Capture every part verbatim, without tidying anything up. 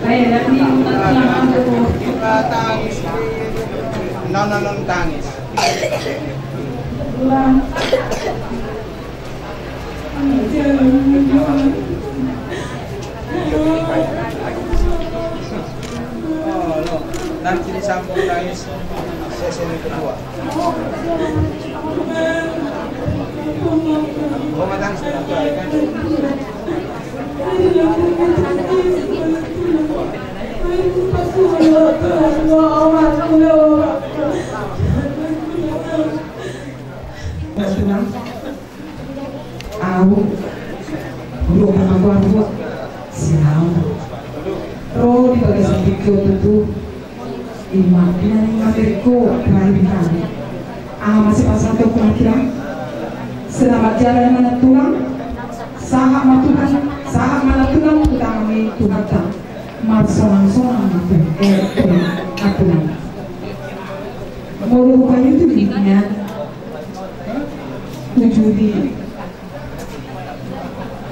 Ayo, nanti kita tangis. Non, non, non, tangis. Ulang. Nanti disambung lagi sesi yang kedua. Oh, matang sudah. Au, dua panggabuan dua. Silau. Ro di bagasan tingki on tutu. Ima, ina ni mamerko, terakhir kali. Ama si pasal tu kira-kira. Selamat jalan ma nantulang. Sahat ma Tuhan, sahat ma nantulang, utama ni Tuhan ta. Marsonang-sonang ma tu, eh, nantulang. Molo hupaihut tu di nian. Uju di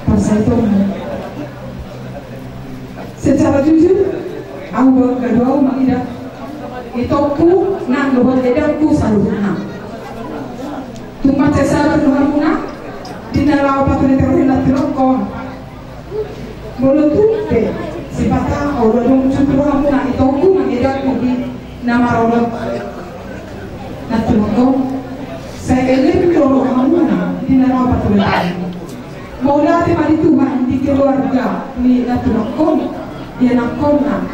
parsaitonmu. Secara jujur, au bangga do au mangida itongku nang dohot edangku saluhutna. Tung mansai sadar do hamuna di na laho patulihon na tirongkon. Molo tung pe sipata olo adong uju tu rohamuna itongku nang edangku di na marorot na tirongkon, sai elek do rohamuna di na laho patulihon. Mauliate ma di Tuhan di keluarga ni na tirongkon, di anakkonna,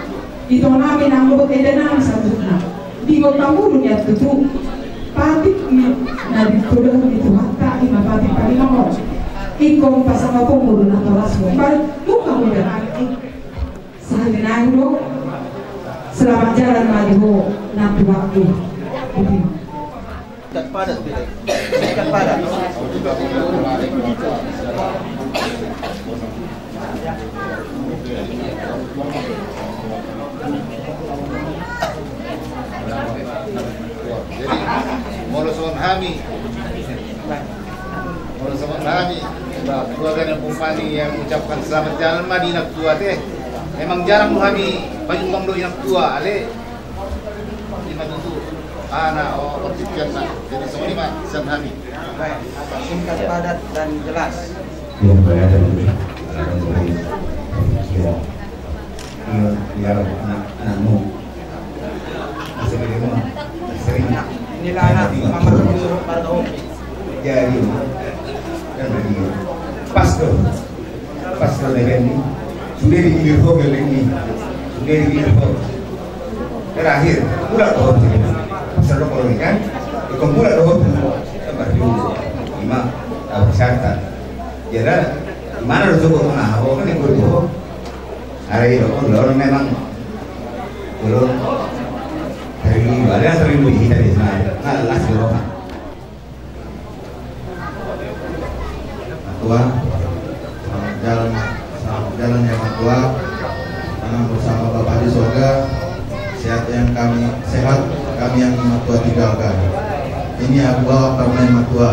ito nami nang dohot eda nami saluhutna. Di gompa mulu nian tutu. Patik ni na dipodahon ni Tuhanta ima patik palimahon. Ingkon pasangapon mulu natoras mulu. Balik muka mulu. Sahali nai do. Selamat jalan ma di ho na tuak i. Ikat padat, Bile. Ikat padat. Jadi, molo songon hami, molo songon hami, keluarga ni Ompung Mani yang mengucapkan selamat jalan ma di nang tua te. Memang jarang do hami pajumpang dohot inang tua, ale. Ima tutu. Ana, o, pertipian na. Jadi songon i ma sian hami. Baik, singkat, padat, dan jelas. Iya, baik, ada dulu. Ada dulu. Iya. Iya, iya, anak, anakmu. Masih bagaimana? Sering. Inilah anak, mama dulu, baru tahu. Jadi, dan bagi pas tu, pas tu dengan ni, sudah digilir ho dengan ni, sudah digilir ho. Terakhir, pula ke hotel. Pasal lo kalau ni kan, ikon pula ke hotel. Tempat dulu, lima, tahu syaratan. Jadi, di mana lo cukup mana? Ho kan ikut ho. Hari itu, lo memang belum terima, ada terima di kita di sana. Nah, las di rumah. Matua, selamat jalan, selamat jalan ya Matua. Tenang bersama Bapa di sorga. Sehat yang kami, sehat kami yang Matua tinggalkan. Ini aku bawa karena Matua.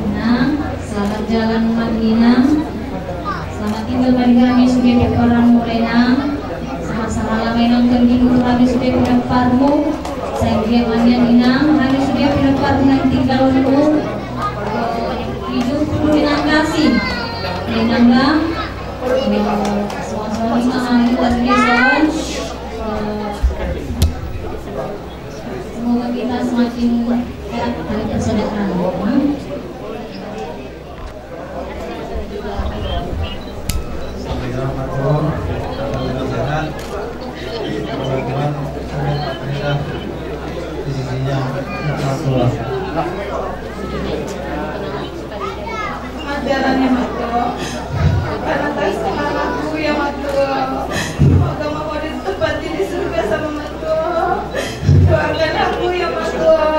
Inang, selamat jalan ma di Inang. Selamat tinggal ma di hami sude pomparanmu Inang. Sahat sahala ma Inang tondingku hami sude pinomparmu. Sai anggiat ma nian Inang hami sude pinomparmu nang tinggalonmu. Hidup tu Inang kasih. Inang bang. Songon-songon i ma hami tadi dison. Semoga kita semakin erat tali persaudaraan. Sampai jumpa, Bro. Semoga sehat. Semoga Tuhan selalu berkah di sisinya. Selamat jalan ya, Matua. Karena tak semangatku ya, Matua. Semoga Matua ditempati di surga sama Matua. Doakan aku ya, Matua.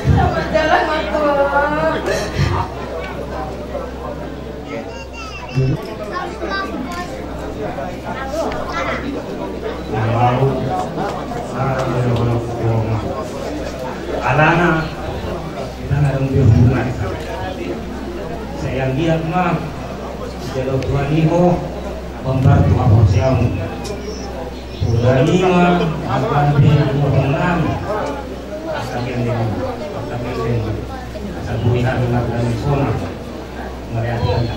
Selamat jalan, Matua. Alana, kita nggak ada hubungan. Saya lihat mah, Jalo Tuhan i ho, hombar tu haporseaonmu. Tuhan i ma, akan di mohon nami. Akan di, akan di, akan bui hami marga ni sona. Mari hati-hati.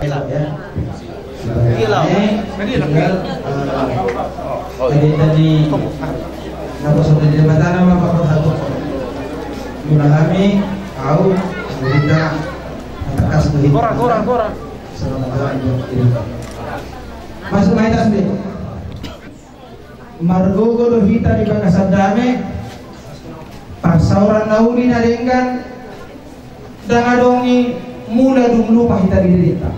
Hilang, ya. Hilang. Eh, tinggal, eh, jadi tadi, napa sudah di mata nama Pak Satu? Mula kami, au, berita, atas berita. Gora, gora, gora. Selamat jalan, ya. Masuk, main tas, deh. Margogo do hita di bagasan dame, parsaoran na uli na denggan, ndang adong i mula dung lupa hita di dirinta.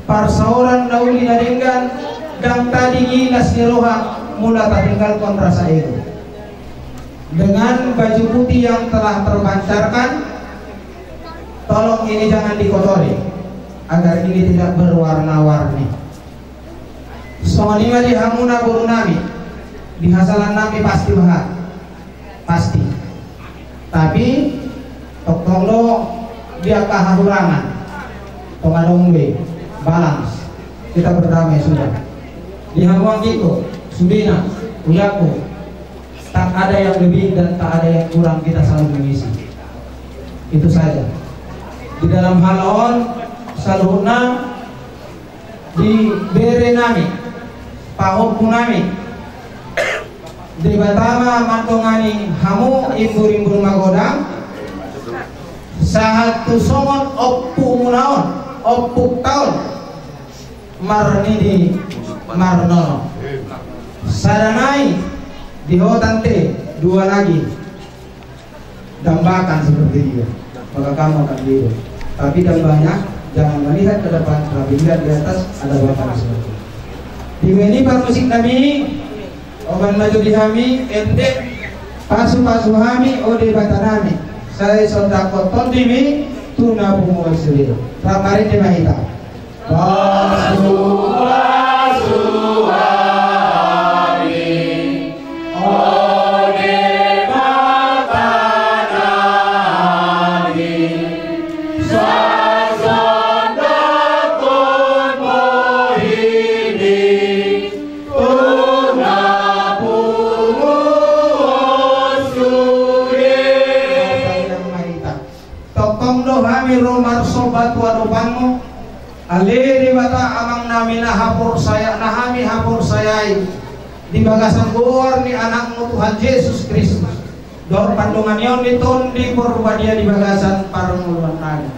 Parsaoran na uli na denggan, ndang tading i las ni roha mula tatinggalhon rasa ego. Dengan baju putih yang telah terpancarkan, tolong ini jangan dikotori, agar ini tidak berwarna-warni. Songon i ma di hamu na boru nami, di hasalan nami pasti bahat. Pasti. Tapi, tongtong do di angka hahurangan. Tong adong be, balance. Kita berdamai sudah. Di hamu anggingku, sudena, uyangku. Tak ada yang lebih dan tak ada yang kurang, kita saling mengisi. Itu saja. Di dalam hal on, saluhutna di bere nami, pahompu nami, Debata ma mandongani hamu imbur-imbur magodang, sahat tu songon ompumuna on, ompungta on, marnidi marnono. Sada nai di ho tante, dua lagi. Dambakan seperti dia. Maka kamu akan dihidup. Tapi dambanya jangan melihat ke depan, tapi lihat di atas ada Bapa di surga. Di bere ni parmusik nami, oban ma jo di hami ende, pasu-pasu hami, o Debata nami. Sai sondanghon tondimi tu na pungu on sude. Rap marende ma hita. Pasu-pasu hami, o Debata nami, sai sondanghon tondimi tu na pungu on sude. Tongtong do hami ro marsomba tu adopanmu, ale Debata Amang nami na haporsaya, na hami haporsayai di bagasan goar ni Anakmu Tuhan Jesus Kristus, dohot pandonganion ni Tondi Porbadia di bagasan parngoluan nami.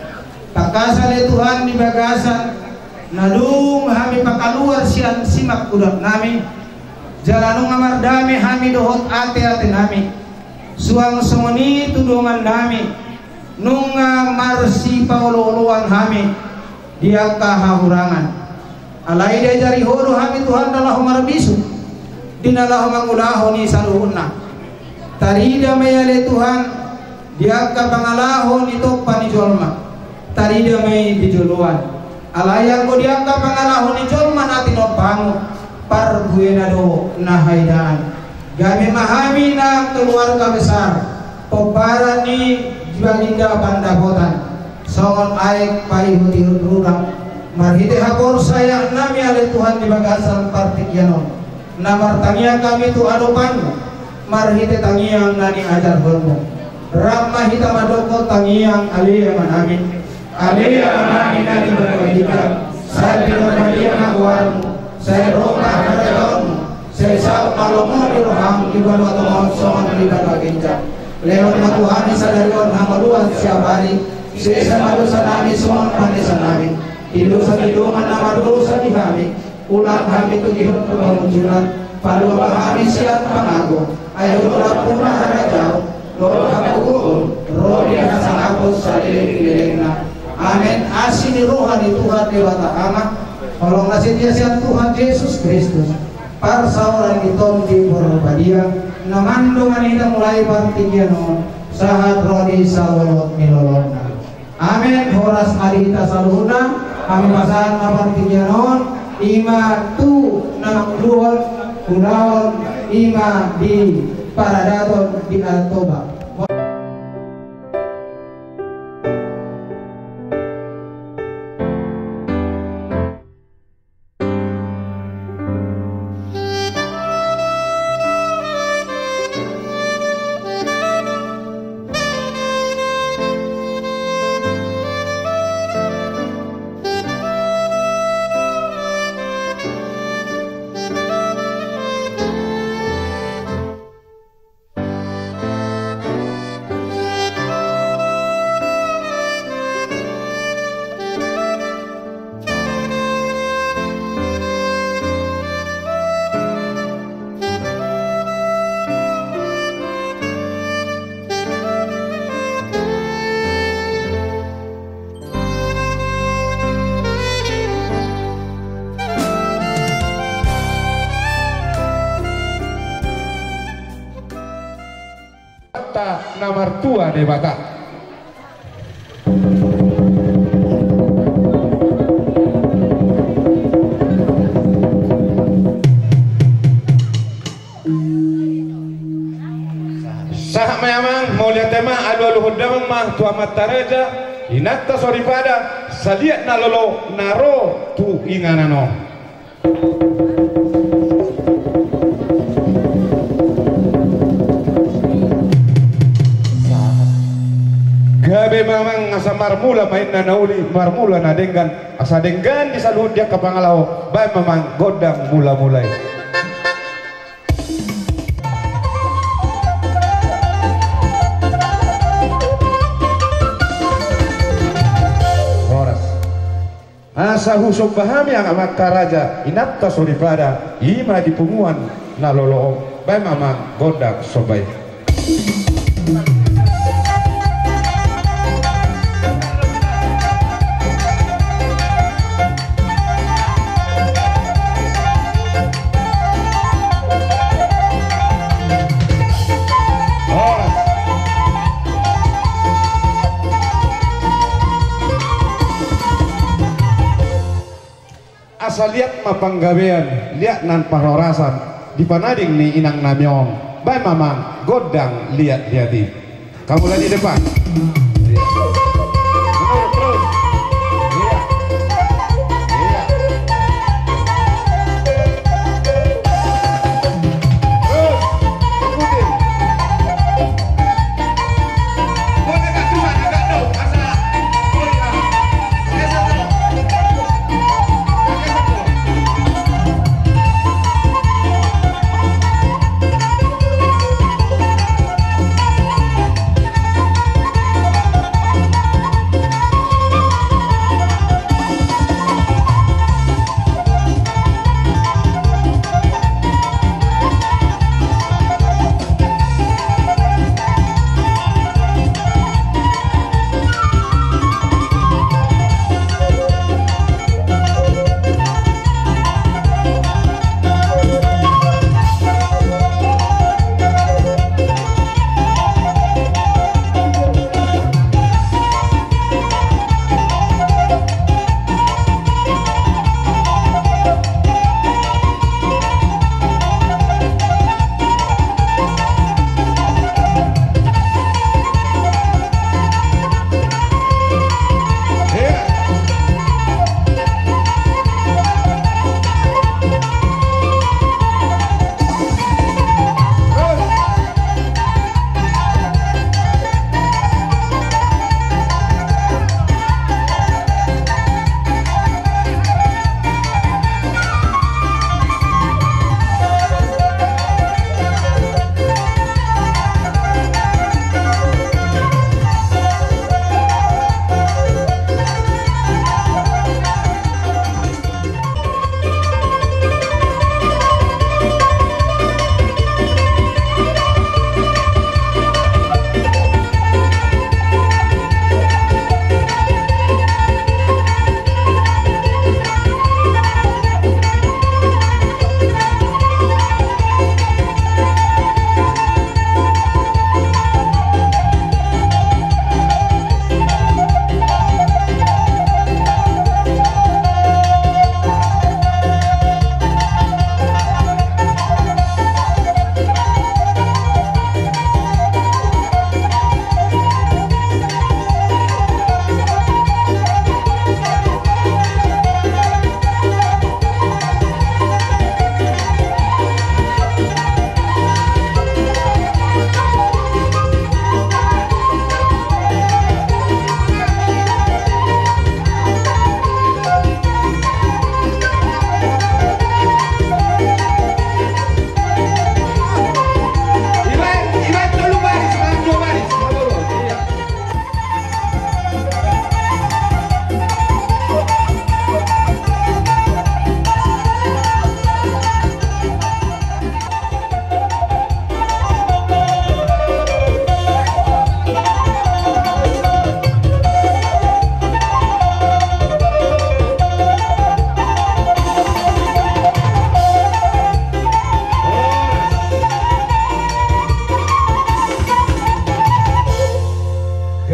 Tangkas ale Tuhan di bagasan na dung hami pakaluar sian simangkudat nami, jala nunga mardame hami dohot ate-ate nami. Suang songon i tu dongan nami, nunga marsipaolo-oloan hami di angka hahurangan. Alai diajari Ho do hami Tuhan na laho marbisuk di na laho mangulahon i saluhutna. Tarida ma i ale Tuhan di angka pangalaho ni tompa ni jolma. Tarida ma i di joloan. Alai anggo di angka pangalaho ni jolma na tinompamu, parbuena do na haidaan. Gabe ma hami na keluarga besar, pomparan ni Baginda Pandapotan, songon aek paihut-ihut rurang, marhite haporsayaon nami ale Tuhan di bagasan partingkian on. Na martangiang hami tu adopanmu, marhite tangiang na niajarhonmu. Rap ma hita mandokkon tangiang, ale Ama nami. Ale Ama nami na di banua ginjang, sai pinarbadia ma goarmu, sai ro ma harajaonmu, sai saut ma lomo ni roham di banua tonga on songon na di banua ginjang. Lehon ma tu hami sadari on hangoluan siapari, sesa ma dosa nami songon panesanami di dosa ni dongan na mardosa di hami. Unang hami togihon tu pangunjunan, palua ma hami sian pangago, ai Ho do nampuna harajaon, dohot hagogoon, ro di hasangapon saleleng ni lelengna. Amen. Asi ni roha ni Tuhan Debata Ama, holong na setia sian Tuhan Jesus Kristus, parsaoran ni Tondi Porbadia, na mandongani hita mulai partingkian on sahat ro di saleleng ni lelengna. Amen. Horas ma di hita saluhutna. Hami pasahat ma partingkian on, i ma tu na manguluhon ulaon, i ma di paradaton di Toba. Debata na martua Debata. Sahat ma i amang, mauliate ma, alualuhon damang ma tu amanta raja, inanta soripada, saliat na lolo na ro tu inganan on. Gabe ma amang, asa marmula ma inna na uli, marmula na denggan, asa denggan di saluhut di angka pangalaho, baen ma amang gondang mulamula i. Horas. Asa husomba hami amanta raja, inanta soripada, i ma di punguan na lolo on, baen ma amang gondang somba i. Asa liat ma panggabean, liat nang parhorasan di panading ni inang nami on. Baen ma amang gondang liat-liat i. Kamu lagi depan. Iya. Mundur terus. Iya. Iya. Terus. Ikutin.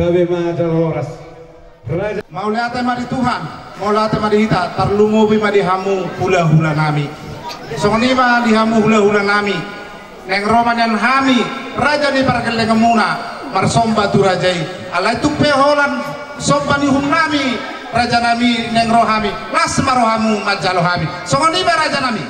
Gabe ma jala horas. Raja. Mauliate ma di Tuhan, mauliate ma di hita, tarlumobi ma di hamu hulahulanami. Songon i ma di hamu hulahulanami. Naeng ro ma nian hami, raja ni pargellengonmuna, marsomba tu raja i. Alai tung pe holan somba ni uhumnami, rajanami, naeng ro hami, las ma rohamu manjalo hami. Songon i ma rajanami.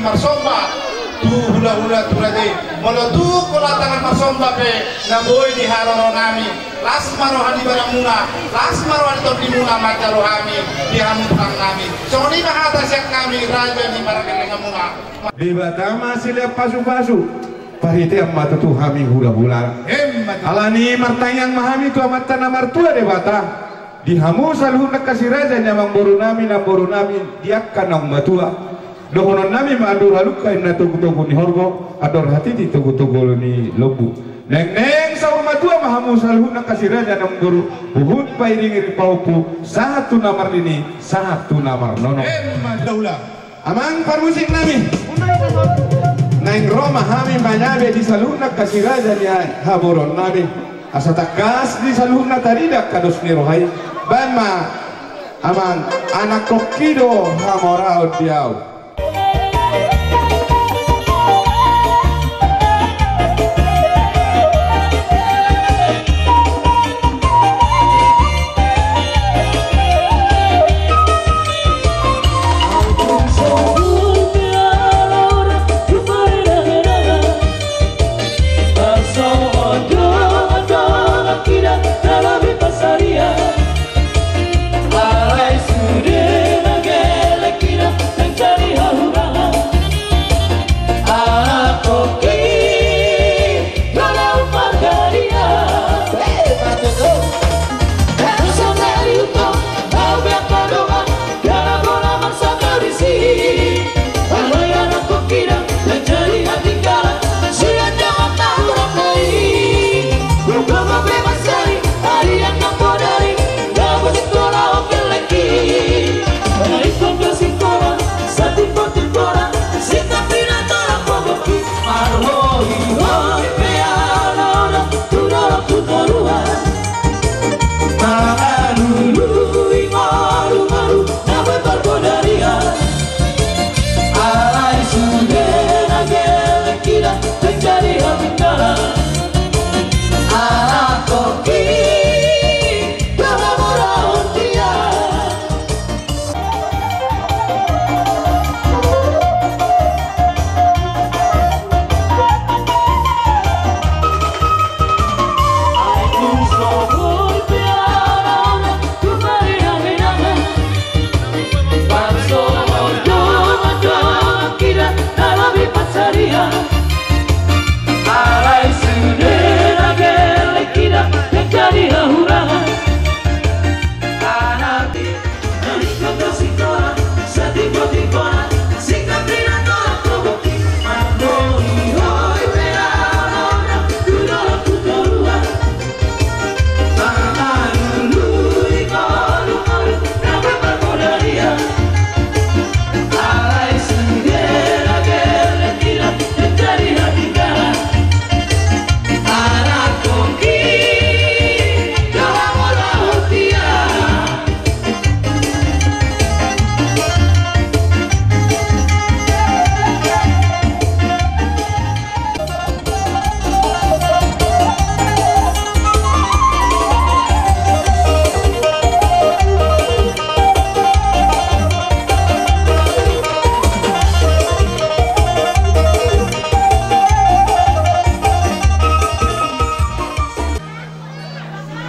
Marsomba tu hulahula tu raja i. Molo tung holan tangan marsomba pe na boi di haroronami, las ma roha ni badanmuna, las ma roha ni tondimuna manjalo hami di hamu tulangnami. Songon i ma hata sian hami raja ni pargellenganmuna. Debata ma silean pasupasu, parhitean ma tutu hami hulahula. Emma tutu. Alani i martangiang ma hami tu Amanta na martua Debata. Di hamu saluhutna angka si raja ni amangborunami, namborunami, di angka naung matua. Dohononnami ma andor halumpang inna togutogu ni horbo, andor hatiti togutogu ni lombu. Nengneng saur matua ma hamu saluhutna angka si raja ni amangboru, huhut pairingiring pahompu, sahat tu na marnini, sahat tu na marnono. Emma tutu. Amang parmusiknami, naeng ro ma hami manyabe di saluhutna angka si raja ni haboronnami. Asa tangkas di saluhutna tarida angka dos ni roha i. Baen ma, amang, anakkon i do hamoraon di ahu. Alai sude na gellek hita mencari hahurang. Anak toki, jala umpargarian. Hei, Pak Jokowi. Dosa dari utang, bau beak padoman, gara bola marsakarisi. Alai anak toki da, mencari hati kalah, sian jangan tahu rapai. Buka bebas dari, harian nang bodari, dapat sekolah oke lagi. Dari kongka sekolah, satimpor-timpor, sikap pinatolak pogoki. Marhoi-hoi pe ala-ala, tu dolok tu toruan. Mangalului ngolu-ngolu, na boi parbodarian. Alai sude na gellek hita, mencari hati kalah. Anak toki, jala mora ontia. Alai sude na gellek hita, mencari hahurang.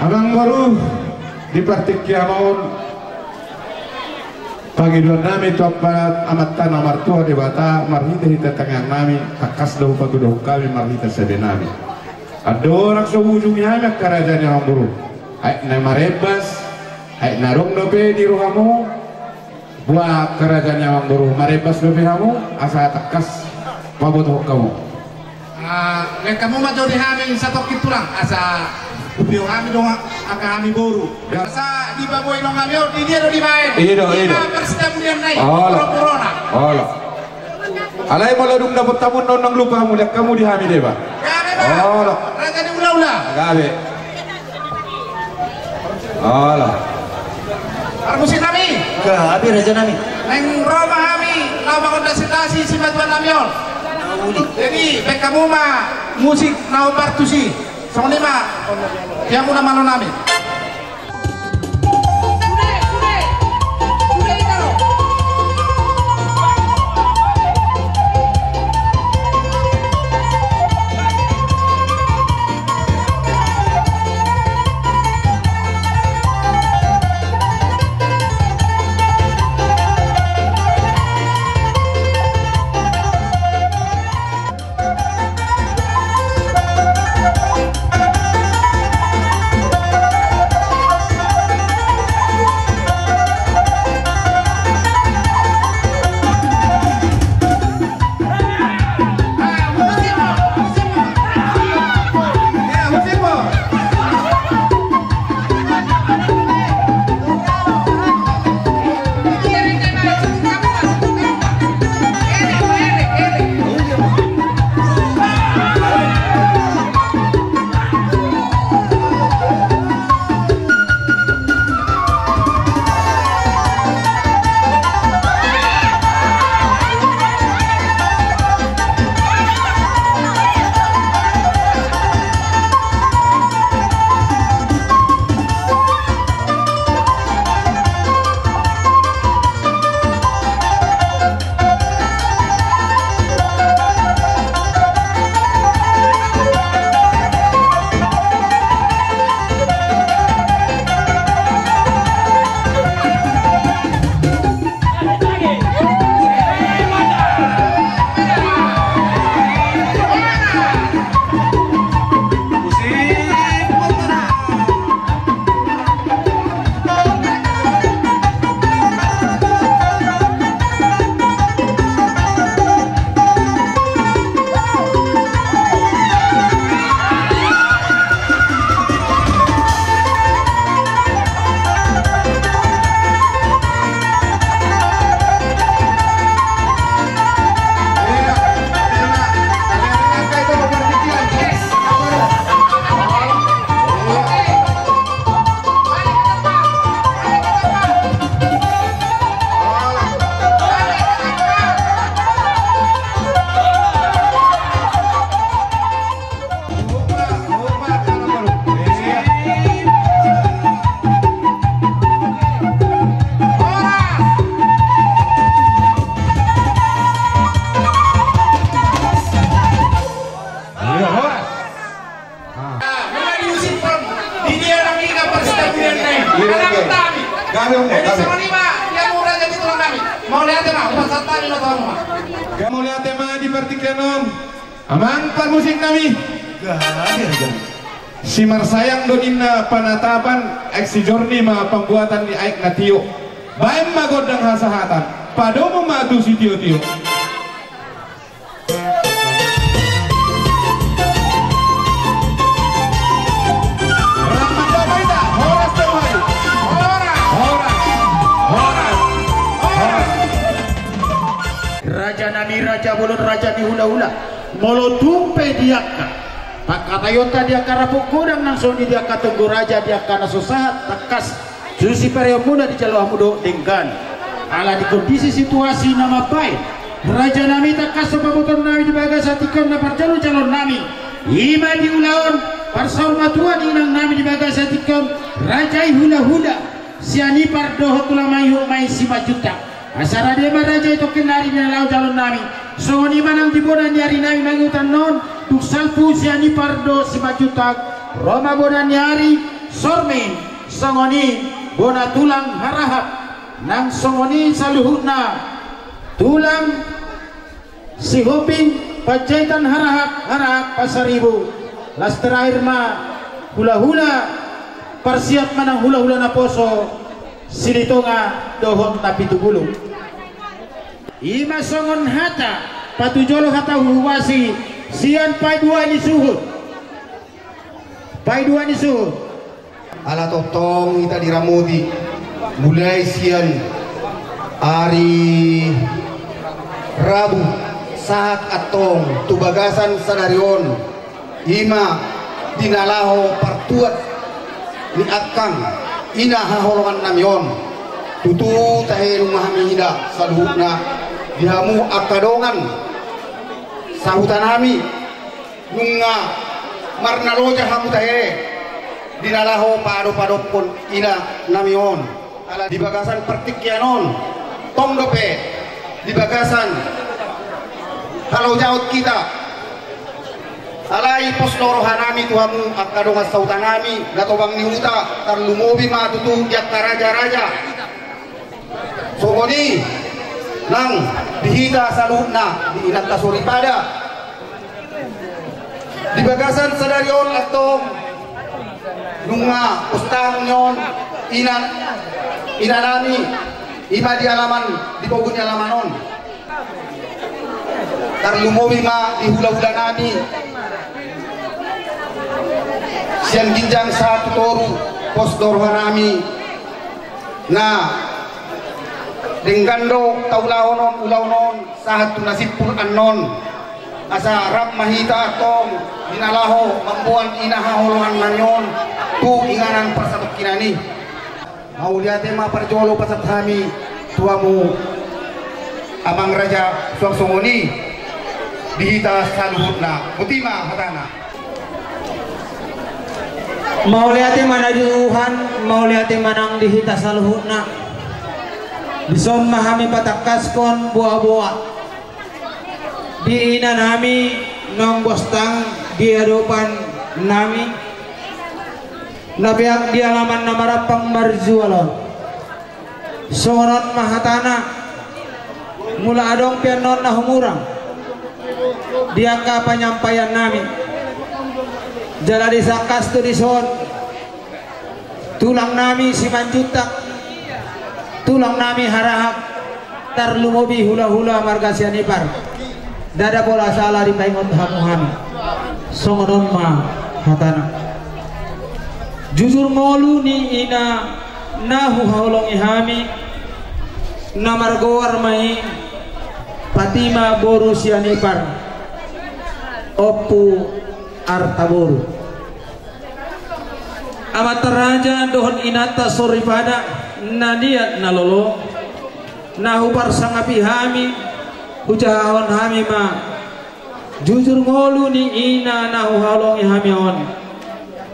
Amang boru, di partingkian on, pangidoan nami tu Amanta na martua Debata, marhite-hite tangiang nami, tangkas do hupatudahon hami marhite sede nami. Andorang so huujungi hami angka raja ni amang boru, aek na marembas, aek na adong dope di rohamu, boha angka raja ni amang boru, marembas dope hamu, asa tangkas pabotohon hamu. Ah, baen hamu ma jo di hami satongkin tulang, asa hubeok hami do angka hami boru. Ya. Asa di paboa inong hami on, di dia do dibaen. I do, i do. Ima parsidabulian nai. Olo. Poro-porona. Olo. Alai molo dung dapot hamu on, unang lupa hamu, lean hamu di hami deba. Gabe, ba. Olo. Raja ni hulahula. Gabe. Olo. Parmusik nami. Gabe, raja nami. Naeng ro ma hami laho mangondasi-ondasi simatua nami on. Jadi, baen hamu ma musik na hombar tusi. Songon i ma, di hamu na malo nami. Sude, sude. Sude hita ro. Amang parmusik nami. Gabe raja. Simarsayang do ninna panatapan, aek sijorni ma pambuatan ni aek na tio. Baen ma gondang hasahatan, padomu ma tu sitiotio. Raja nami, raja bolon, raja ni hulahula. Molo tung pe di angka pangkataionta, di angka rapot godang nang songon i, di angka tonggo raja, di angka na so sahat tangkas susi pareonmuna dijalo hamu dohot denggan. Ala di kondisi situasi na mambaen, raja nami, tangkas do pabotoon nami di bagasan tingki on na parjalo jaloon nami, i ma di ulaon parsaur matua ni inang nami di bagasan tingki on, raja i hulahula Sianipar dohot tulang, mangihut ma i Simanjuntak. Asa rade ma raja i tongkin ari di na laho jaloon nami. Songon i ma nang di bona ni ari nami mangihut annon, dung salpu Sianipar dohot Simanjuntak, ro ma bona ni ari Sormin, songon i bona tulang Harahap, nang songon i saluhutna tulang Sihombing, Panjaitan, Harahap, Harahap, Pasaribu. Las terakhir ma hulahula Parsiat manang hulahula Naposo, Silitonga dohot Napitupulu. I ma songon hata patujolo, hata huhuasi sian paidua ni suhut. Paidua ni suhut. Ala tongtong hita diramoti, mulai sian ari Rabu sahat antong tu bagasan sadari on, i ma di na laho partuat ni angkang ina haholongan nami on. Tutu tahe nunga hami hida saluhutna di hamu angka dongan sahuta nami. Nunga marnaloja hamu tahe di na laho paadop-adophon ina nami on. Ala di bagasan partingkian on, tong dope di bagasan halojaon hita. Alai pos do roha nami tu hamu angka dongan sahuta nami na tobang ni huta, tarlumobi ma tutu di angka raja-raja. Songon i nang di hita saluhutna di inanta soripada. Di bagasan sadari on antong nunga pos tangan ni on ina, ina nami, i ma di alaman, di pogu ni alaman on. Tarlumobi ma di hulahula nami sian ginjang sahat tu toru, pos do roha nami. Na denggan do taulahon on ulaon on sahat tu na simpul annon. Asa rap ma hita antong di na laho mamboan ina haholongan nami on tu inganan parsatongkinan i. Mauliate ma parjolo pasahat hami tu hamu amang raja, suang songon i di hita saluhutna. Boti ma hatana. Mauliate ma na di Tuhan, mauliate ma nang di hita saluhutna. Dison ma hami patangkaskon boa-boa di ina nami naung bostang di adopan nami, na peak di alaman na marampang marjual on. Songon on ma hatana, molo adong pe annon na humurang di angka panyampaian nami, jala disangkas tu dison tulang nami Simanjuntak, tulang nami Harahap, tarlumobi hulahula marga Sianipar. Ndada pola sala dipaingot hamu hami. Songon on ma hatana. Jujur ngolu ni ina na huhaholongi hami, na margoar ma i Patima boru Sianipar, Ompu Artaboru. Amanta raja dohot inanta soripada na liat na lolo, na huparsangapi hami, hujahahon hami ma. Jujur ngolu ni ina na huhaholongi hami on,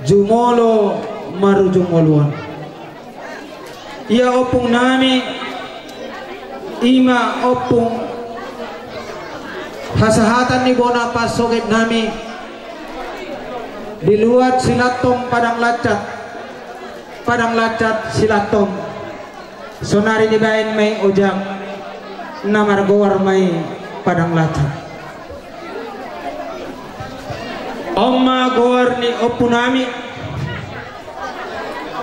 jumolo marujung ngolu on. Ia ompung nami, i ma ompung hasahatan ni bona pansoget nami, di luat Silantom Padang Lancak, Padang Lancak Silantom. Sonari dibaen ma i ojak na margoar ma i Padang Lancak. Ompu nami,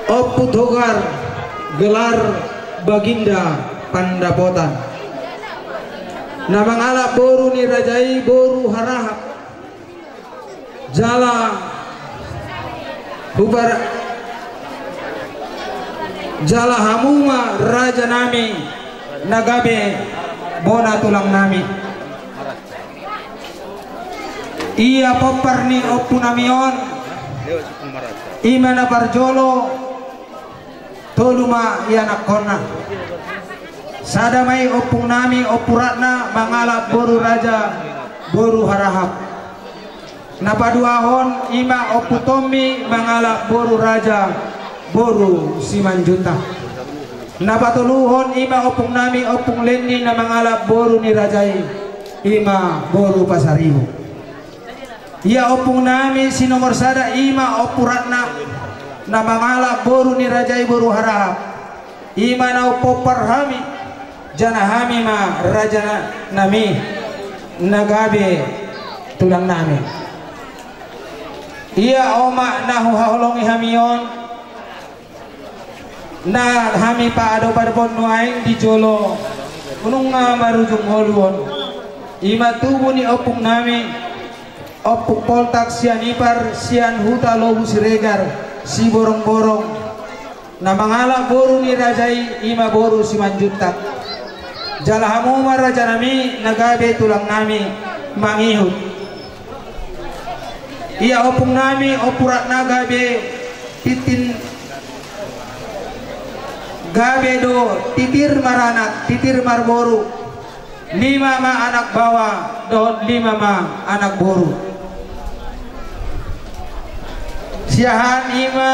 Ompu Togar, gelar Baginda Pandapotan, na mangalap boru ni raja i boru Harahap. Jala hubar, jala hamu ma raja nami na gabe bona tulang nami. Ia pompar ni ompu nami on, i ma na parjolo, tolu ma ianakhonna. Sada ma i ompung nami Ompu Ratna mangalap boru raja boru Harahap. Na paduahon i ma Ompu Tommy mangalap boru raja boru Simanjuntak. Na patoluhon i ma ompung nami Ompung Lenny na mangalap boru ni raja i, i ma boru Pasaribu. Ia ompung nami si nomor sada i ma Ompu Ratna na mangalap boru ni raja i boru Harahap. I ma na umpompar hami, jala hami ma raja nami na gabe tulang nami. Ia omak na huhaholongi hami on, na hami paadopadopon nuaeng di jolo nunga marujung ngolu on, i ma tubu ni ompung nami Ompu Poltak Sianipar sian Huta Lobu Siregar, Siborongborong, na mangalap boru ni raja i, i ma boru Simanjuntak. Jala hamu ma raja nami na gabe tulang nami mangihut. Ia ompung nami Ompu Ratna gabe tintin, gabe do titir maranak titir marboru, lima ma anak baoa dohot lima ma anak boru. Siahaan i ma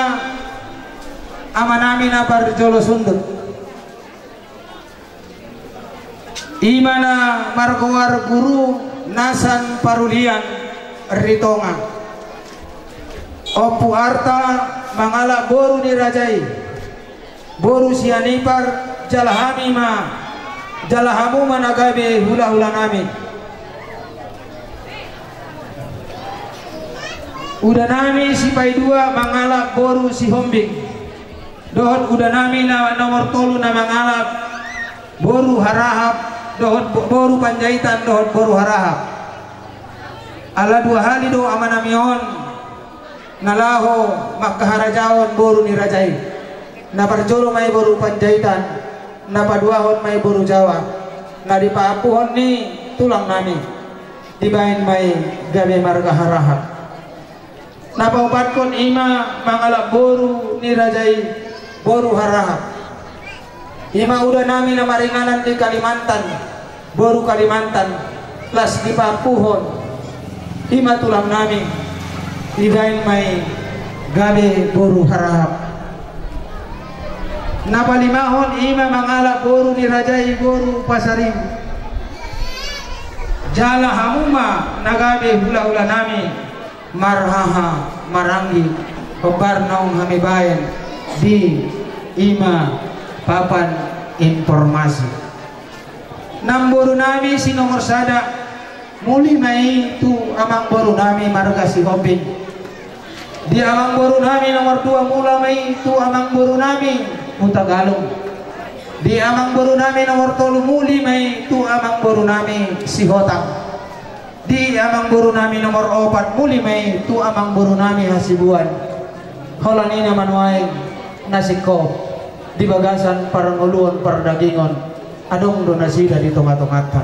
ama nami na parjolo sundut, i ma na margoar Guru Nasan Parulian Ritonga. Ompu Arta mangalap boru ni raja i boru Sianipar, jala hami ma, jala hamu ma na gabe hulahula nami. Uda nami Sipaidua mangalap boru Sihombing, dohot uda nami na nomor tolu na mangalap boru Harahap, dohot bo-, boru Panjaitan, dohot boru Harahap. Ala dua hali do ama nami on na laho manghaharajaon boru ni raja i. Na parjolo ma i boru Panjaitan, na paduahon ma i boru Jawa, na dipaampuhon ni tulang nami, dibaen ma i gabe marga Harahap. Na paopathon i ma mangalap boru ni raja i boru Harahap. I ma uda nami na maringanan di Kalimantan, boru Kalimantan, las dipaampuhon i ma tulang nami, dibaen ma i gabe boru Harahap. Na palimahon i ma mangalap boru ni raja i boru Pasaribu. Jala hamu ma na gabe hulahula nami, marhaha maranggi, hombar naung hami baen di i ma papan informasi. Namboru nami si nomor sada, muli ma i tu amangboru nami marga Sihombing. Di amangboru nami nomor dua, muli ma i tu amangboru nami Hutagalung. Di amangboru nami nomor tolu, muli ma i tu amangboru nami Sihotang. Di amangboru nami nomor opat, muli ma i tu amangboru nami Hasibuan. Holan i ma nuaeng na singkop di bagasan parngoluon pardagingon, adong do nasida di tongatonganta.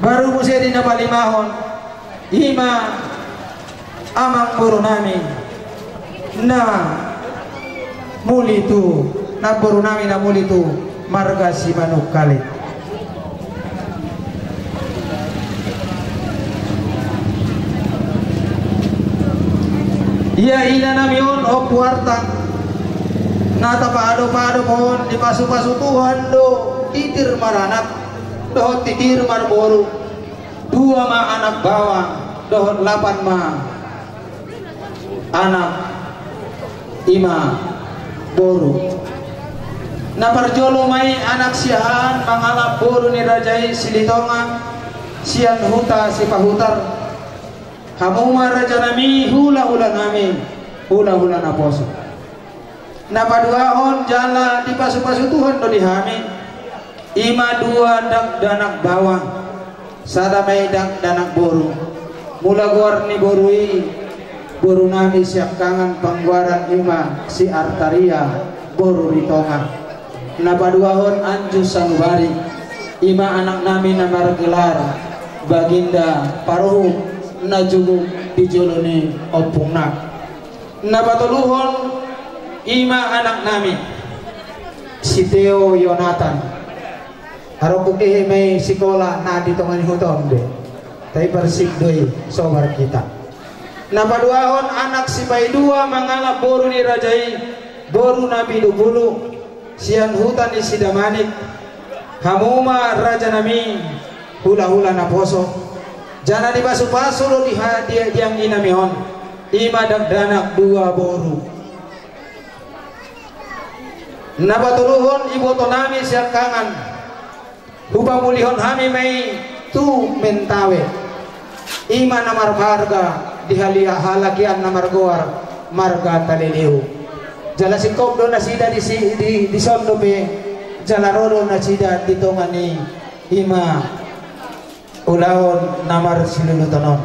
Baru muse di na palimahon, i ma amangboru nami na muli tu, namboru nami na muli tu marga Simanungkalit. Ia ina nami on Ompu Arta, na tapaadopadop on, dipasupasu Tuhan do titir maranak dohot titir marboru. Dua ma anak baoa dohot lapan ma anak i ma boru. Na parjolo ma i anak siahaan mangalap boru ni raja i Silitonga sian huta Sipahutar. Hamu ma raja nami, hula-hula nami, hula-hula naposo. Na paduahon jala dipasupasu Tuhan do di hami, i ma dua dakdanak baoa, sada ma i dakdanak boru. Mula goar ni boru i, boru nami siangkangan, panggoaran i ma si Artaria boru Ritonga. Na paduahon Anju Sanubari, i ma anak nami na margelar Baginda Paruhut, na juguk di jolo ni ompungna. Na patoluhon i ma anak nami si Theo Yonatan. Harokku kehe ma i sikola na di tonga ni huta on be. Tapi parsik do i, sobar hita. Na paduahon anak sipaidua mangalap boru ni raja i, boru na pidupulu, sian huta ni Sidamanik. Hamu ma raja nami, hula-hula naposo. Jala dipasupasu do di ha-, di, di anggi nami on, i ma dakdanak dua boru. Na patoluhon iboto nami siangkangan, hupamulihon hami ma i tu Mentawe, i ma na marmarga di halia halakian na margoar marga Taliliu. Jala singkop do nasida di si-, di, dison dope, jala ro do nasida di tonga ni i ma ulaon na marsiluluton on.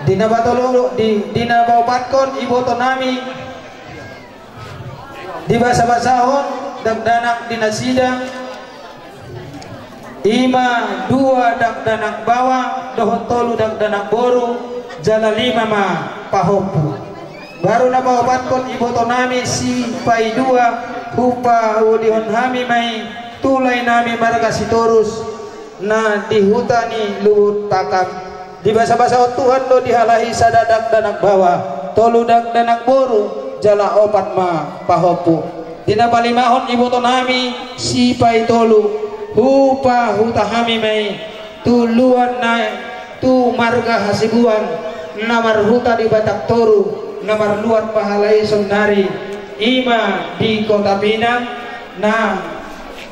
Di na patolu, di, di na paopathon iboto nami, dibasabasahon dakdanak di nasida, i ma dua dakdanak baoa dohot tolu dakdanak boru, jala lima ma pahompu. Baru na paopathon iboto nami sipaidua, hupaulihon hami ma i tu lae nami marga Sitorus, na di huta ni Luhut Pakam. Dibasabasahon Tuhan do di halak i sada dakdanak baoa, tolu dakdanak boru, jala opat ma pahompu. Di na palimahon iboto nami sipaitolu, hupahuta hami ma i tu luat na, tu marga Hasibuan, na marhuta di Batak Toru, na marluat pahala i saonnari, i ma di Kota Pinang, na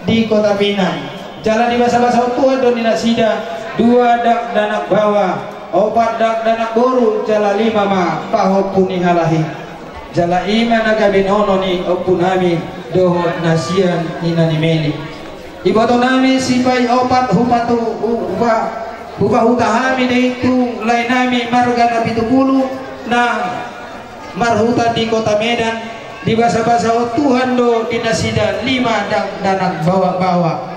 di Kota Pinang. Jala dibasabasahon Tuhan do di nasida dua dakdanak baoa, opat dakdanak boru, jala lima ma pahompu ni halak i. Jala i ma na gabe nono ni ompu nami dohot na sian ina ni Meli. Iboto nami sipaiompat hupatu-, hupa-, hupahuta hami do i tu lae nami marga Napitupulu, na marhuta di Kota Medan. Dibasabasahon Tuhan do di nasida lima dakdanak baoa-baoa.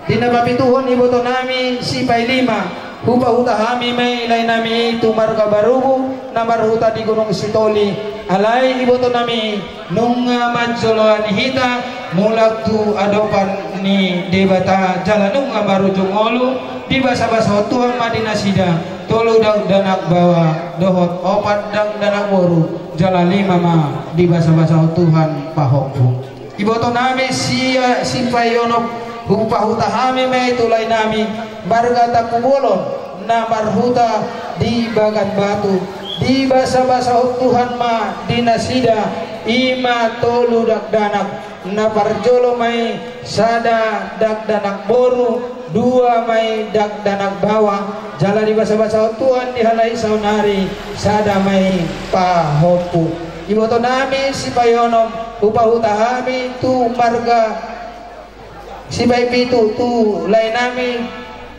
Di na papituhon iboto nami sipailima, hupahuta hami ma i lae nami i tu marga Barubu, na marhuta di Gunung Sitoli. Alai iboto nami nunga manjoloani hita mulak tu adopan ni Debata, jala nunga marujung ngolu. Dibasabasahon Tuhan ma di nasida tolu dakdanak baoa dohot opat dakdanak boru, jala lima ma dibasabasahon Tuhan pahompu. Iboto nami sia sipaionom, hupahuta hami ma i tu lae nami marga Tampubolon, na marhuta di Bagan Batu. Dibasabasahon Tuhan ma di nasida, i ma tolu dakdanak. Na parjolo ma i sada dakdanak boru, dua ma i dakdanak baoa, jala dibasabasahon Tuhan di halak i saonnari sada ma i pahompu. Iboto nami sipaionom, hupahuta hami tu marga, sipaipitu tu lae nami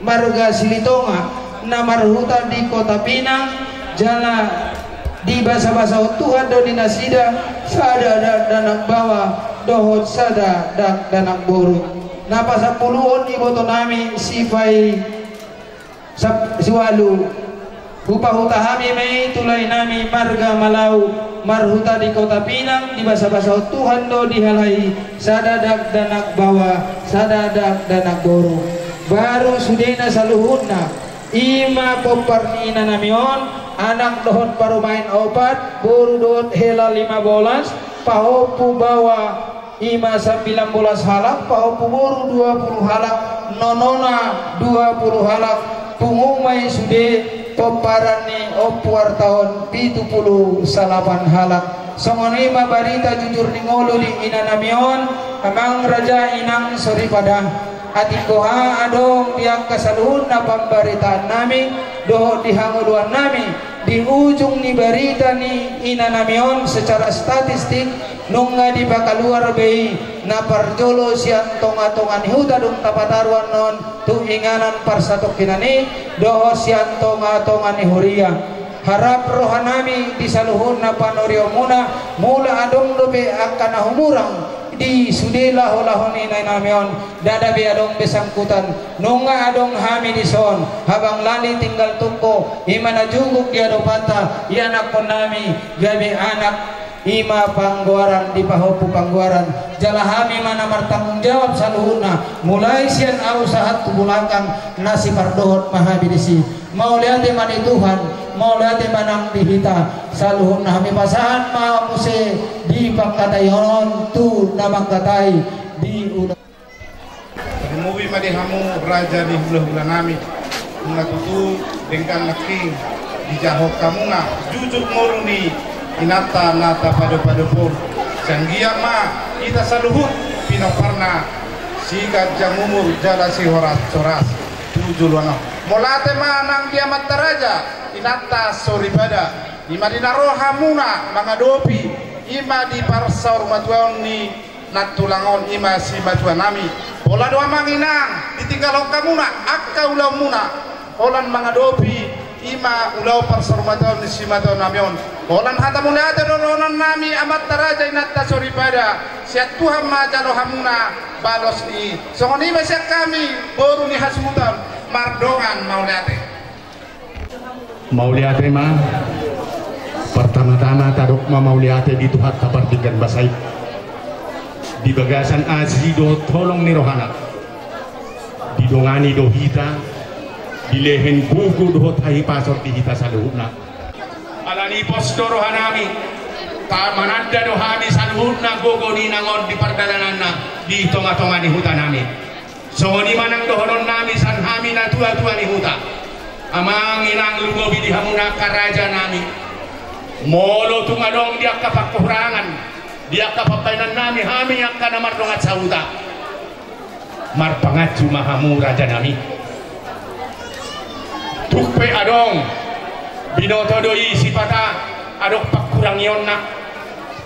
marga Silitonga, na marhuta di Kota Pinang, jala dibasabasahon Tuhan do di nasida sada dakdanak baoa dohot sada dakdanak boru. Na pasampuluhon iboto nami sipai sap-, siualu, hupahuta hami ma i tu lae nami marga Malau, marhuta di Kota Pinang. Dibasabasahon Tuhan do di halak i sada dakdanak baoa, sada dakdanak boru. Baru sudena saluhutna, i ma pompar ni ina nami on, anak dohot parumaen opat, boru dohot hela lima bolas, pahompu baoa i ma sambilan bolas halak, pahompu boru dua pulu halak, nonona dua pulu halak. Pungu ma i sude pomparan ni Ompu Arta on pitu pulu salapan halak. Songon i ma barita jujur ni ngolu ni ina nami on, amang raja, inang soripada. Atik boha adong di angka saluhutna pambaritaan nami dohot di hangoluan nami, Di ujung ni barita ni inanami on, secara statistik nunga dipakaluar be i na parjolo sian tongatonga ni huta dung tapataru annon tu inganan parsatongkinan i, dohot sian tongatonga ni huria. Harap rohanami di saluhutna panorionmuna, molo adong dope angka na humurang di sude laholaho ni inanami on, ndada be adong be sangkutan. Nunga adong hami dison, habang lali tinggal tungko, i ma na juguk di adopanta, ianakkonnami gabe anak, i ma panggoaran di pahompu panggoaran. Jala hami ma na martanggung jawab saluhutna, mulai sian ahu sahat tu bulakang, na sipardohot ma hami disi. Mauliate ma di Tuhan, mauliate ma nang di hita saluhutna. Hami pasahat ma muse di pangkataion on tu na mangkatai di ula. Tarlumobi ma di hamu raja ni hulahulanami. Nunga tutu denggan nangkin dijahahon hamuna jujur ngolu ni inanta na tapadopadophon. Sai anggiat ma hita saluhut pinomparna siganjang umur jala sihorashoras tu joloan on. Mauliate ma nang di amanta raja, inanta soripada, i ma di na ro hamuna mangadopi, i ma di parsaurmatuaon ni nantulang on, i ma simatuanami. Pola do amang inang ditinggalhon hamuna angka ulaonmuna holan mangadopi i ma ulaon parsaurmatuaon ni simatuanami on. Holan hata mauliate do dohononnami amanta raja inanta soripada, sian Tuhan ma jalo hamuna balos ni i. Songon i ma sian hami boru ni hasuhuton, mardongan mauliate. Mauliate ma. Partamatama tadok ma mauliate di Tuhanta pardenggan basa i. Di bagasan asi dohot holong ni rohana, didongani do hita, dilehen gogo dohot hahipason di hita saluhutna. Alani pos do rohanami, ta-, mananda do hami saluhutna gogo ni inang on di pardalananna di tongatonga ni hutanami. Songon i ma nang dohononnami sian hami natuatua ni huta. Amang inang, lumobi di hamuna angka rajanami. Molo tung adong di angka pangkurangan, di angka pambahenannami hami angka na mardongan sahuta, marpanganju ma hamu rajanami. Tung pe adong, binoto do i sipata adong pangkurangionna.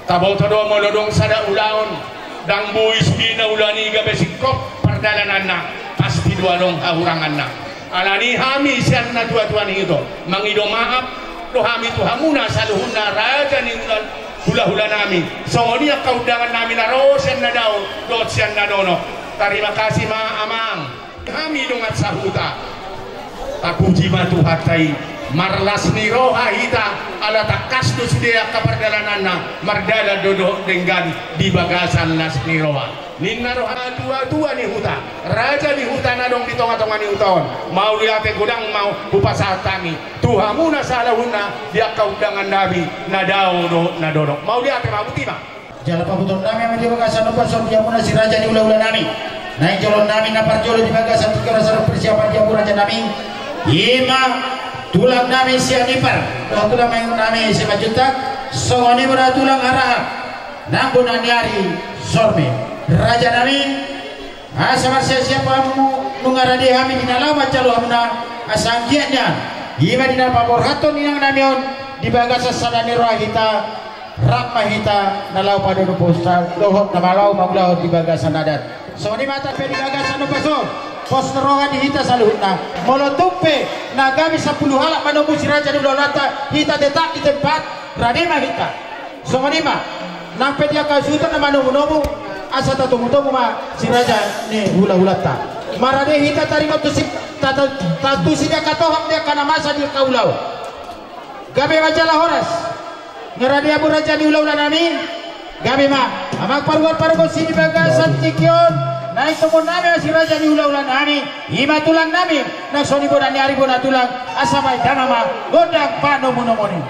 Taboto do molo adong sada ulaon, ndang boi sudena ulaon i gabe singkop pardalananna, pasti do adong hahuranganna. Alani hami sian natuatua ni huta, mangido maaf do hami tu hamuna saluhutna raja ni hula-, hulahulanami. Songon i angka undangannami na ro sian na dao dohot sian na donok. Tarima kasih ma amang. Hami dongan sahuta, tapuji ma Tuhanta i, marlas ni roha hita, ala tangkas do sude angka pardalananna, mardalan do dohot denggan di bagasan las ni roha. Ninna roha natuatua ni huta, raja ni huta na adong di tongatonga ni huta on. Mauliate godang ma hupasahat hami tu hamuna saluhutna di angka undangannami na dao dohot na donok. Mauliate ma, botima. Jala pabotoonnami ma di bagasan ombas on di hamuna si raja ni hulahulanami. Naeng jolonnami na parjolo di bagasan tingki on asa dohot persiapan di hamu rajanami, i ma tulangnami Sianipar dohot tulangnami Simanjuntak, songon i ma tulang Harahap nang bona ni ari Sorme. Rajanami, asa marsiasiap hamu nunga rade hami di na laho manjalo hamuna, asa anggiat nian i ma di na paborhathon inangnami on di bagasan sada ni roha hita, rap ma hita na laho padodophon dohot na laho mangulahon di bagasan adat. Songon i ma tape di bagasan ombas on, pos ni roha di hita saluhutna. Molo tung pe na gabe sampulu halak manomu si raja ni hulahulanami, hita tetap di tempat, rade ma hita. Songon i ma nang pe di angka suhut na manomunomu, asa tatomutomu ma si raja ni hulahulanta. Marade hita taringot tu si, ta-, ta-, ta-, tu si di angka tohang di angka na masa di angka ulaon. Gabe ma jala horas. Nunga rade hamu raja ni hulahulanami. Gabe ma. Amang paruar pargonsi di bagasan tingki on, naeng tongonnami ma si raja ni hulahulanami, i ma tulangnami, nang songon i bona ni ari bona tulang, asa ma i damang ma gondang panomunomuon i.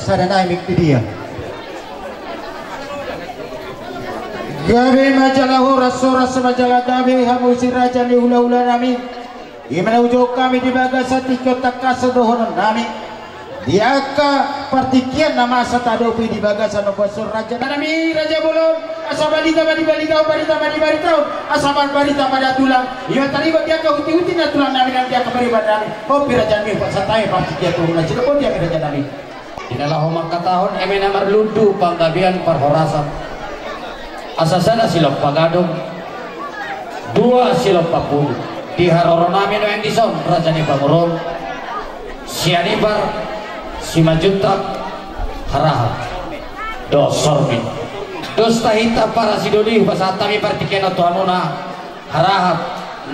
Sada nai mik di dia. Gabe ma jala horas, horas ma jala gabe hamu si raja ni hula-hula nami. Ima na hujou hami di bagasan tingki on tangkas dohonon nami. Di angka partingkian na masa tadopi di bagasan ombas on raja nami, raja bolon. Asa balita ma dibalita, barita ma dibarita, asa marbarita ma da tulang. Ima tarida di angka huti-huti na tulang nami nang di angka pariban nami. Hopi raja nami, pasahat hami partingkian tu na sidok boti hami raja nami. Di na laho mangkatahon eme na marlundu panggabean parhorasan. Asa sada silompa gadong, dua silompa pulu. Di haroro nami nuaeng dison raja ni pamoruon, Sianipar, Simanjuntak, Harahap dohot Sormin. Dos ta hita para sidoli, pasahat hami partingkian on tu hamuna. Harahap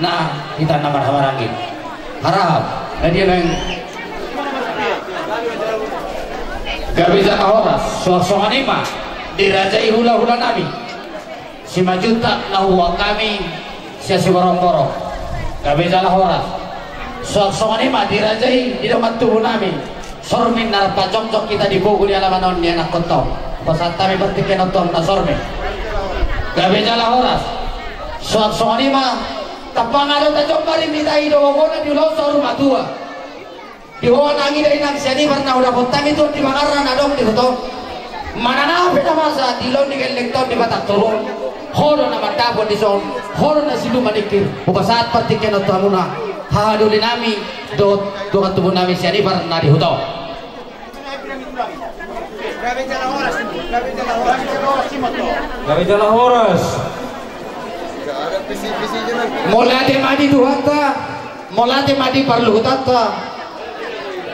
na hita na marhahamaranggi. Harahap na dia nang gabe jala horas. Suang songon i ma di raja i hula-hula nami Simanjuntak na huboan hami sian Siborongborong. Gabe jala horas. Suang songon i ma di raja i di dongan tubu nami Sormin na rap jongjong hita di pogu ni alaman on di anakhonta on. Pasahat hami partingkian on tu hamuna Sormin. Gabe jala horas. Suang songon i ma tampang adong tajombar i mita i do gogona di ulaon saur matua. Di ho nang ida inang Sianipar na hudapot hami tu on di bangarna na adong di huta on. Manang aha pe na masa di ulaon ni gellengta on di batang toru on, ho do na mandapot dison, ho do na silu maningkir. Hupasahat partingkian on tu hamuna hahadoli nami dohot dongan tubu nami Sianipar na di huta on. Gabe jala horas. Mauliate ma di Tuhanta, mauliate ma di parluhutanta.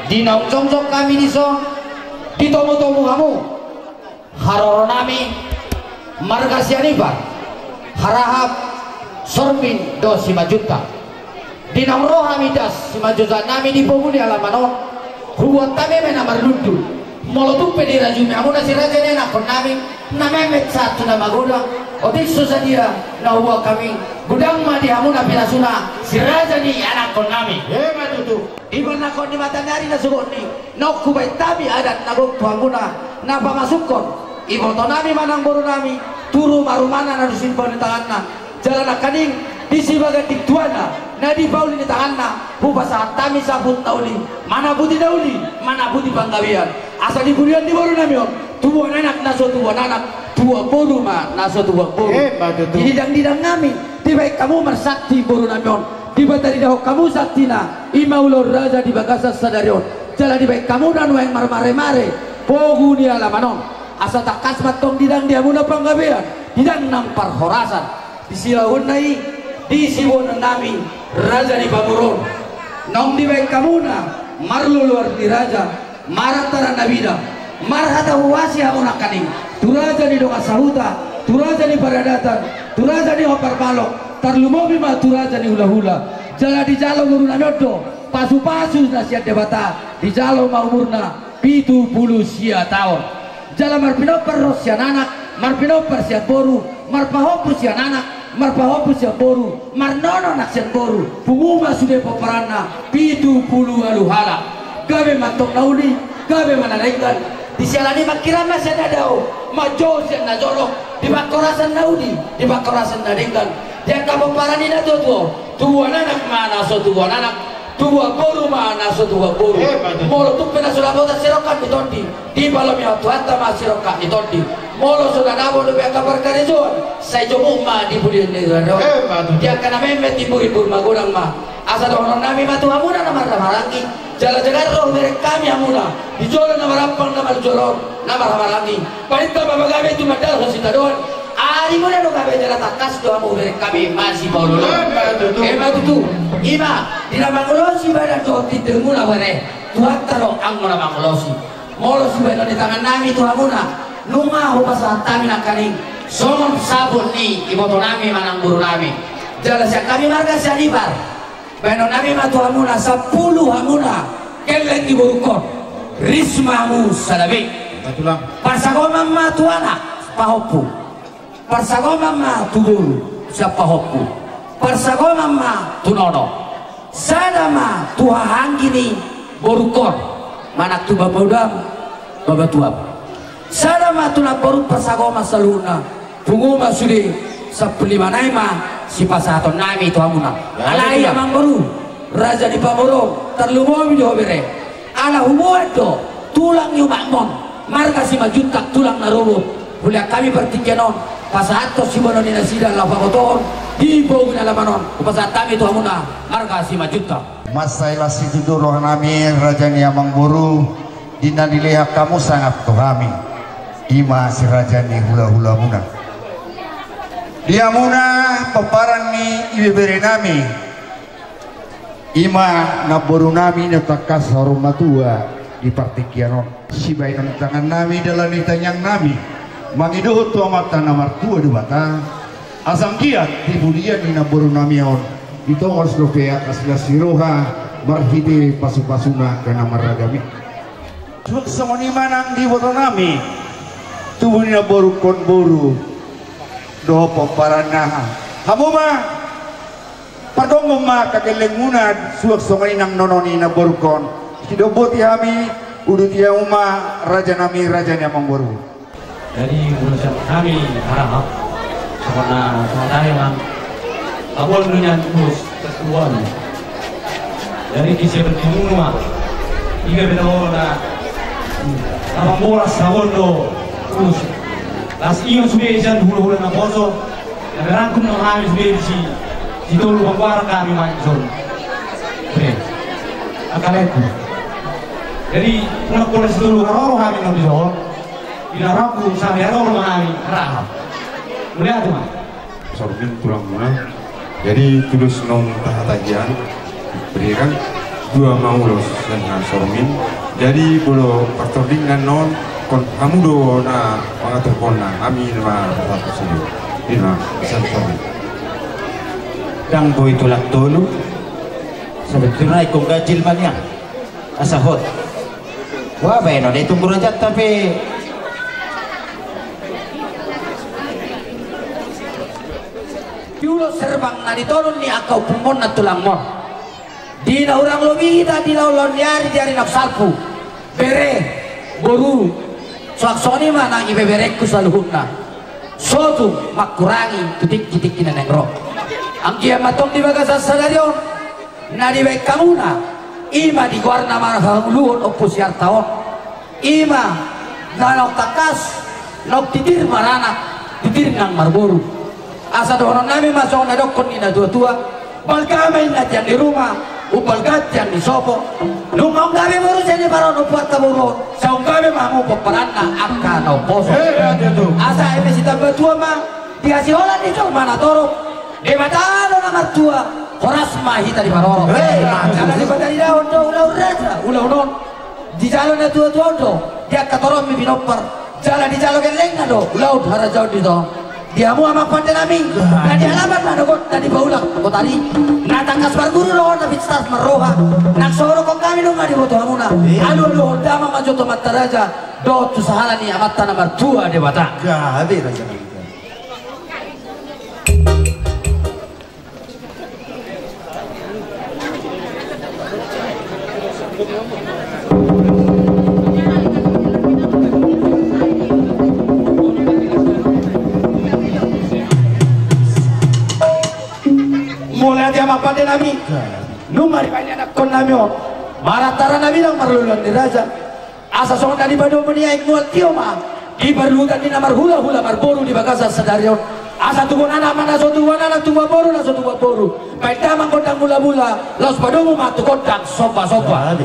Di naung jongjong hami dison, ditomu-tomu hamu haroro nami marga Sianipar, Harahap, Sormin dohot Simanjuntak. Di naung ro hami das simanjujak nami di pogu ni alaman on, hubuat hami eme na marlundu. Molo tung pe dirajumi hamuna si raja ni anakhon nami, na memmet sahat tu na magodang. Otik so sadia na hubuat hami, godang ma di hamuna pinasuna si raja ni anakhon nami. Ima tutu. Di panangkok ni mata ni ari na sogot ni, naung hubaen hami adat na gok tu hamuna, na pamasukhon iboto nami manang boru nami tu ruma-rumana na dos dipauli ni tanganna. Jala nangkaning di sibagan dingtuana na dipauli ni tanganna, hupasahat hami saput na uli, manaputi na uli, manaputi panggabean. Asa di pudian ni boru nami on, tubuan anak na so tubuan anak, tubuan boru ma na so tubuan boru. Ima tutu. Di didang-didang nami dibaen hamu marsanti boru nami on, dipataridahon hamu santina, ima ulaon raja di bagasan sadari on. Jala dibaen hamu na nuaeng marmare-mare pogu ni alaman on. Asa tangkas ma antong didang di hamuna panggabean, didang nang parhorasan. Di silehononna i, di siboanon nami raja ni pamoruon, naung dibaen hamuna marluluar ni raja, marantaran na bidang, marhata huasi hamu nangkaning tu raja ni dongan sahuta, tu raja ni paradaton, tu raja ni haparmalok, tarlumobi ma tu raja ni hulahula. Jala dijalo boru nami on do pasupasu na sian Debata, dijalo ma umurna pitu pulu sia taon. Jala marpinompar ro sian anak, marpinompar sian boru, marpahompu sian anak, marpahompu sian boru, marnono anak sian boru, pungu ma sude pomparanna pitu pulu ualu halak. Gabe ma antong na uli, gabe ma na denggan. Di siala ni i manghirim ma sian na dao, manjou sian na jolok, di panghorasan na uli, di panghorasan na denggan. Di angka pomparan ni na tuatua, tubuan anak ma na so tubuan anak, tubuan boru ma na so tubuan boru. Ima tutu. Molo tung pe na so dapotan sirongkap ni tondi, dipalomohon Tuhanta ma sirongkap ni tondi. Molo so na dapot dope angka parkarejoan, sai jomuk ma di pudian ni ari on. Ima tutu. Di angka na memmet imbur-imbur magodang ma. Asa dohonon nami ma tu hamuna na marhahamaranggi, jala jagar roha hubereng hami hamuna di jolo na marampang na marjolo on na marhahamaranggi. Paninta ma pagabe tumandalhon sitadoan. Arimuna do gabe jala tangkas do hamu hubereng hami masipaolo-oloan. Ima tutu. Ima tutu. Ima, di na mangulosi badan dohot tindemuna bere, Tuhanta do anggo na mangulosi. Molo sibaenon ni tangan nami tu hamuna, nunga hupasahat hami nangkaning songon saput ni iboto nami manang boru nami. Jala sian hami marga Sianipar, baenon nami ma tu hamuna sampulu hamuna gelleng ni borungkon. Ris ma hamu sada be. Betul, Bang. Parsagoman ma tu anak pahompu. Parsagoman ma tu boru sian pahompu. Parsagoman ma tu nono. Sada ma tu hahaanggi ni borungkon, manang tu bapaudam, Babatuam. Sada ma tu namboru parsagoman saluhutna. Pungu ma sude sampulu lima nai ma sipasahatonnami tu hamuna. Alai amangboru, raja ni pamoruon, tarlumobi do ho bere. Ala huboan do tulang ni umakmon, marga Simanjuntak tulang na ruhut. Hulehon hami partingkian on pasahathon siboanon ni nasida laho pabotohon di bogu ni alaman on. Hupasahat hami tu hamuna marga Simanjuntak. Mansai las situtu rohanami raja ni amangboru, di na dilehon hamu sangap tu hami, i ma si raja ni hulahulamuna. Di hamuna pomparan ni ibeberenami, i ma namborunami na tangkas saur matua di partingkian on. Sibahenon tangannami, dalan ni tangiangnami mangidohon tu Amanta na martua Debata, asa anggiat di pudian ni namborunami on ditongos dope angka silas ni roha marhite pasupasuna angka na marragam i. Suang songon i ma nang di ibotonami, tubu ni namborungkon boru dohot pomparanna. Hamu ma, pardongan ma angka gellengmuna, suang songon i nang nono ni namborungkon. Sidok boti hami, uduti hamu ma rajanami, raja ni amangboru. Jadi molo sian hami harahap, songon na songon tahe ma, abuan do nian ulos ketuaan. Jadi di seperti munu ma, iga beta olo na, na mambolas abuan do ulos. Las ingot sude sian hulahula naposo, na merangkum nama hami sude disi, si tolu pangguaran hami ma dison. Oke. Angka laengku. Jadi unang pola si tolu haroro hami na dison. Di na rap tu sari adong ma hami raha. Mauliate ma. Sormin tulangmuna. Jadi tudos naung tahatahian, berikan dua ma ulos dan na sormin. Jadi molo partording na on, kon hamu do na mangaturhon na, hami na ma satu sini. Di na satu sormin. Ndang boi tulang tolu. Sabetulna ingkon ganjil ma nian. Asa hot. Wah, baenon i tunggu raja, tapi di ulos herbang na ditodong ni angka ompungmon na tulangmon. Di na hurang lobi hita di laonlaon ni ari, di ari na salpu. Bere, boru, suang songon i ma nang ibeberengku saluhutna. Sotung mangkurangi tu tingkitingki na naeng ro. Anggiat ma tong di bagasan sadari on na dibaen hamuna, i ma di goarna marhangoluhon Ompu Siarta on. I ma na naung tangkas, naung titir maranak, titir nang marboru. Asa dohononnami ma songon na didokkon ni natuatua: Balga ma inna tiang ni ruma, umbalga tiang ni sopo. Nunga gabe boru sian ni parompuan taboru on, sai gabe ma hamu pomparanna angka na umposo. Eh, ate tu. Asa eme sitamba tua ma di hasiholan ni jolma na torop, Debata do na martua, horas ma hita diparorot. Eh, ate tu. Jala dipataridaon do ulaon raja, ulaon on dijalo natuatua on do di angka toronmi pinompar, jala dijalo gellengna do ulaon harajaon di son. Di hamu amang pandenami, na di halaman manogot, na di paulak botari, na tangkas marguru roha, na pintas marroha, nang songon on hami nunga diboto hamuna. Alualuhon damang ma jo tu amanta raja dohot tu sahala ni Amanta na martua Debata. Gabe raja. Mauliate amang pandenami. Nunga dibaen anakkonnami on, marantara na bilang marluluan ni raja. Asa songon na dipadomu ni aek mual tio ma di parluhutan ni na marhulahula marboru di bagasan sadari on. Asa tubuan anak ma na so tubuan anak, tubuan boru na so tubuan boru. Baen damang gondang mulamula, laos padomu ma tu gondang sombasomba.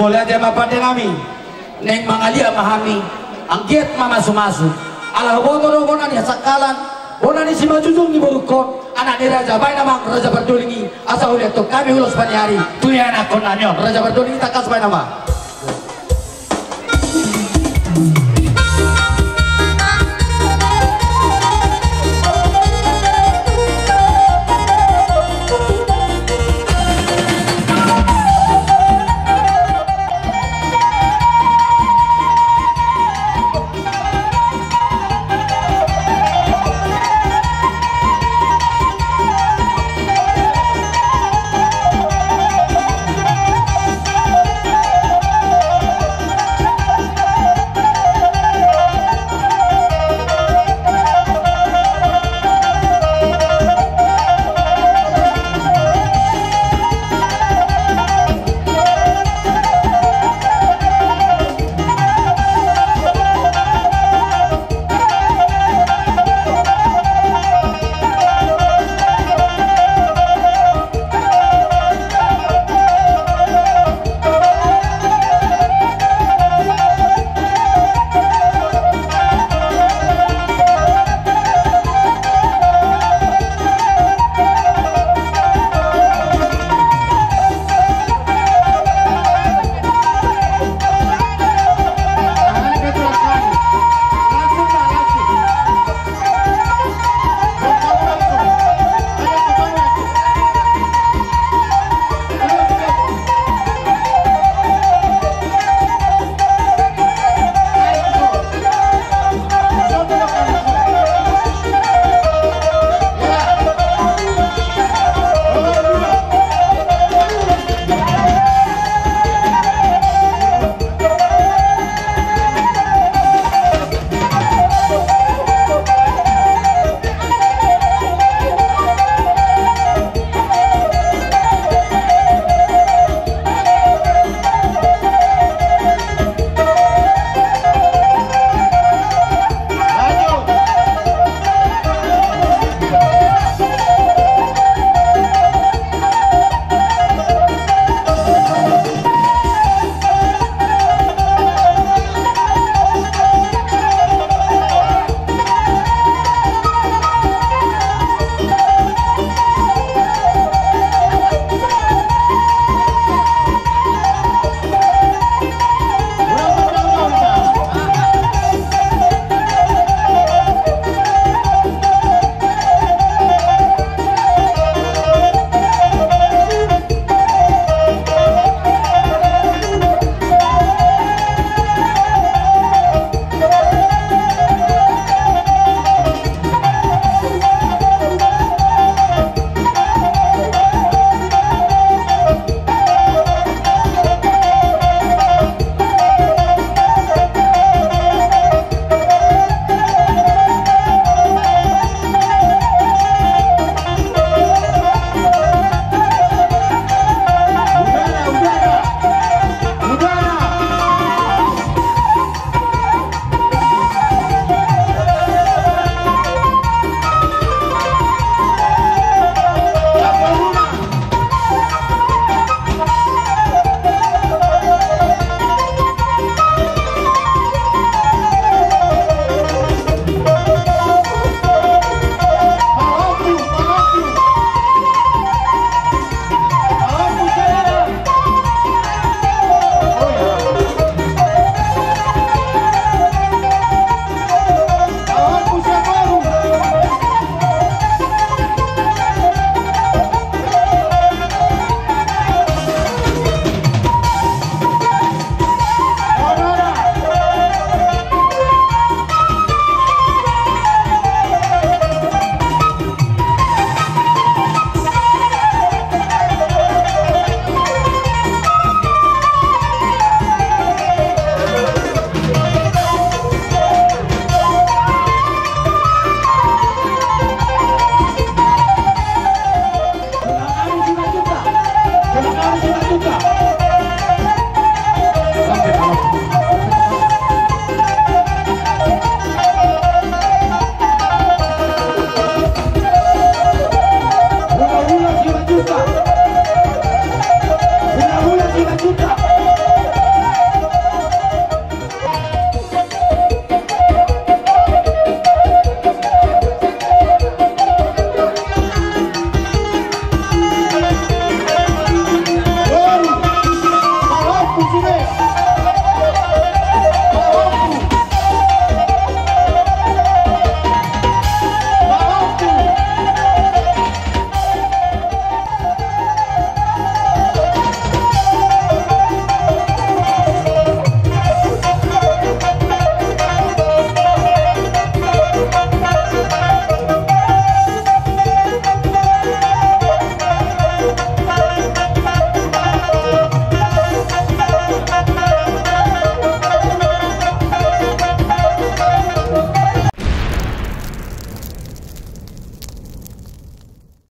Mauliate ma pandenami, naeng mangaliat ma hami, anggiat ma masumasu. Ala huboto do bona ni hasangkalan, bona ni simanjujung ni borungkon, anak ni raja, baen amang raja Pardoling i, asa hulean hami ulos paniari tu ianakkon nami on. Raja Pardoling i, tangkas baen amang.